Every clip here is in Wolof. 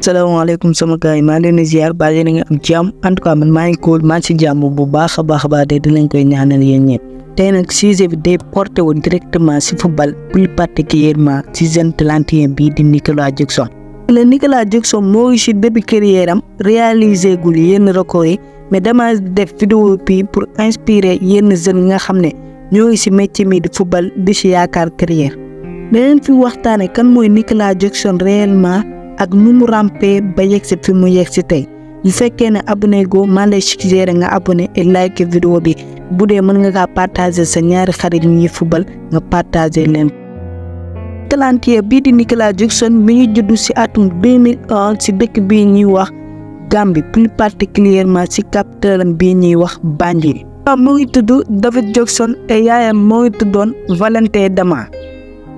asalaamaaleykum sama gars yi maa leen di ziar ba yéen a ngi am jàmm en tout cas man maa ngi cool maa ci jàmm bu baax a baax de dinañ koy ñaanal yéen ñëpp tey nag sujet bi day porté wu directement si football plus particulièrement si jeune talentueux bii di Nicola Jackson. Nicola Jackson moo ngi si début carrière am réalisé gul yenn record yi mais dama def vidéo bi pour inspirer yenn jeunes nga xam ne ñoo ngi si métier mi di football di si yaakaar carrière dinañ fi waxtaane kan mooy Nicola Jackson réellement ak nu mu rampé ba yegg si fi mu yegg si tey bu fekkee ne abonné go maa lay suggéré nga abonné et like vidéo bi bu dee mën nga kaa partager sa ñaari xarit ñi football nga partager leen. talentueux bii di Nicola Jackson mi ngi juddu si atum 2001 si dëkk bii ñuy wax Gambie plus particulièrement si capitalam bii ñuy wax Banjul. mu ngi tudd David Jackson et yaayam moo ngi tuddoon Valentin Dama.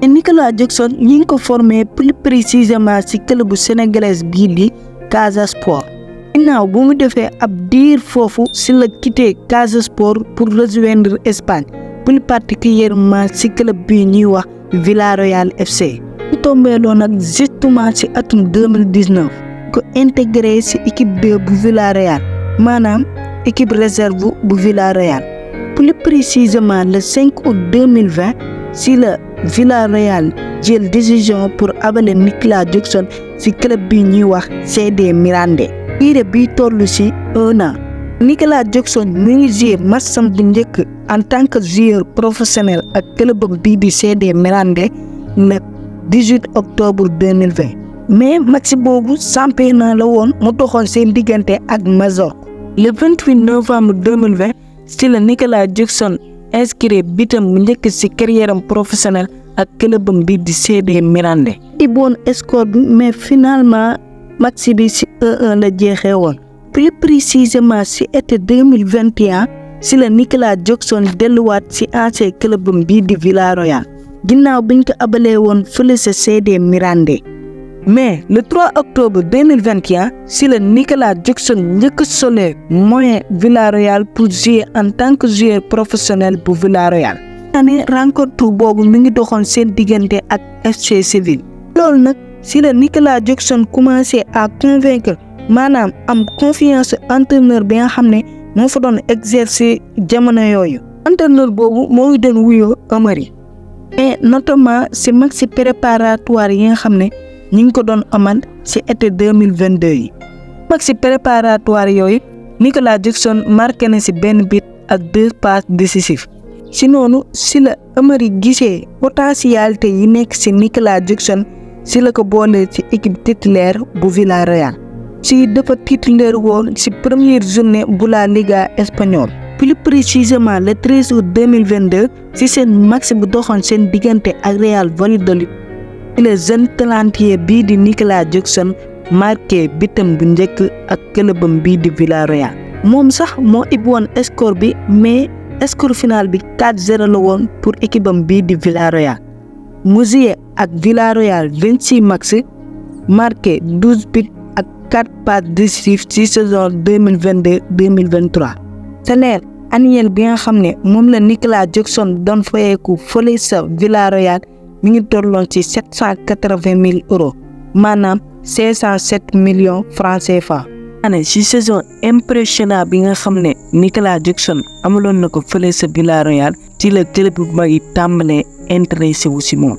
Nicola Jackson ñi ngi ko formé plus précisément ci club bu sénégalaise bii di Casa Sport. ginnaaw bu mu defee ab diir foofu ci la quitté Casa Sport pour rejoindre Espagne plus particulièrement ci club bii ñuy wax Villarreal FC. mu tombé loon nag justement ci atum 2019 ko intégré ci équipe 2 bu Villarreal maanaam équipe réserve bu Villarreal. plus précisément le 5 août 2020 ci la Villarreal jël décision pour abale Nicola Jackson ci club bi ñuy wax CD Mirandé. diire bi toll ci 1 an. Nicola Jackson mu ngi joué matcham bu njëkk en tant que joueur professionnel ak clubam bii di CD Mirandé le 18 octobre 2020. mais match boobu championnat la woon mu doxoon seen diggante ak Majorque. le 28 novembre 2020 ci la Nicola Jackson inscrit bitam bu njëkk ci carrière am professionnel ak clubam bi di CD Mirandé. di bon score bi mais finalement match bi ci 1-1 la jeexee woon. plus précisément ci été 2021 ci la Nicola Jackson delluwaat ci ancien clubam bi di Villarreal ginnaaw biñ ko abalee woon fële ca CD Mirandé. mais le 3 octobre 2021 ci la Nicola Jackson njëkk solee moyen Villarreal pour jouer en tant que joueur professionnel bu Villarreal. année rencontre boobu mi ngi doxoon seen diggante ak FC Séville. loolu nag ci la Nicola Jackson commencé à convaincre maanaam am confiance entraîneur bi nga xam ne moo fa doon exercer jamono yooyu. entraîneur boobu moo ngi doon wuyoo Amari. et notamment ci match préparatoire yi nga xam ne ñi ngi ko doon amal ci été 2022 yi. match préparatoire yooyu Nicola Jackson marqué na ci benn but ak 2 passes décisives. ci noonu ci la Amari gisee potentialité yi nekk ci Nicola Jackson ci la ko boole ci équipe titulaire bu Villarreal. ci dafa titulaire woon ci première journée bu la Liga espagnole. plus précisément le 13 août 2022 ci seen match bu doxoon seen diggante ak Real Valladolid. le jeune talentueux bii di Nicola Jackson marqué bitam bu njëkk ak clubam bii di Villarreal. moom sax moo ib woon score bi mais score final bi 4-0 la woon pour équipe am bii di Villarreal. mu joué ak Villarreal 26 matchs marqué 12 buts ak 4 passes décisives ci saison 2022-2023. salaire annuel bi nga xam ne moom la Nicola Jackson doon fayeeku fële sa Villarreal mi ngi tolloon ci 780 000 euros maanaam 507 millions francs CFA. ane ci saison impressionnant bi nga xam ne Nicola Jackson amaloon na ko fële sa Villarreal ci la club bu mag yi tàmbalee intéressé wu ci moom.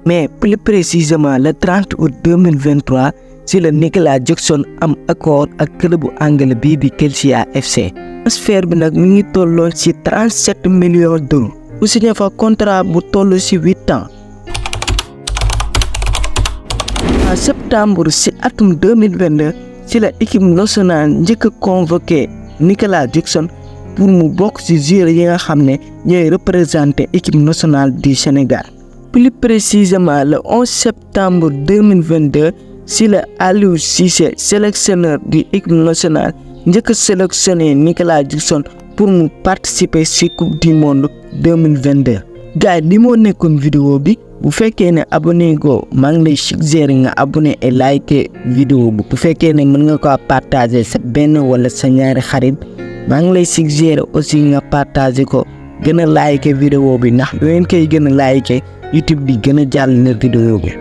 mais plus précisément le 30 août 2023 ci la Nicola Jackson am accord ak club bu anglais bii di Chelsea FC. transfert bi nag mi ngi tolloon ci 37 millions d'euros. mu signé fa contrat bu toll ci 8 ans. en septembre ci atum 2022 ci la équipe nationale njëkk a convoqué Nicola Jackson pour mu bokk ci joueurs yi nga xam ne ñooy représenté équipe nationale du Sénégal. plus précisément le 11 septembre 2022 ci la Aliou Cissé sélectionneur du équipe nationale njëkk a sélectionné Nicola Jackson pour mu participer ci coupe du monde 2022. gars li moo nekkoon vidéo bi. bu fekkee ne abonné go maa ngi lay suggérer nga abonné et like vidéo bu fekkee ne mën nga ko partager sa benn wala sa ñaari xarit maa ngi lay suggérer aussi nga partager ko gën a like vidéo bi ndax bu ngeen koy gën a like YouTube di gën a jàll na vidéo bi.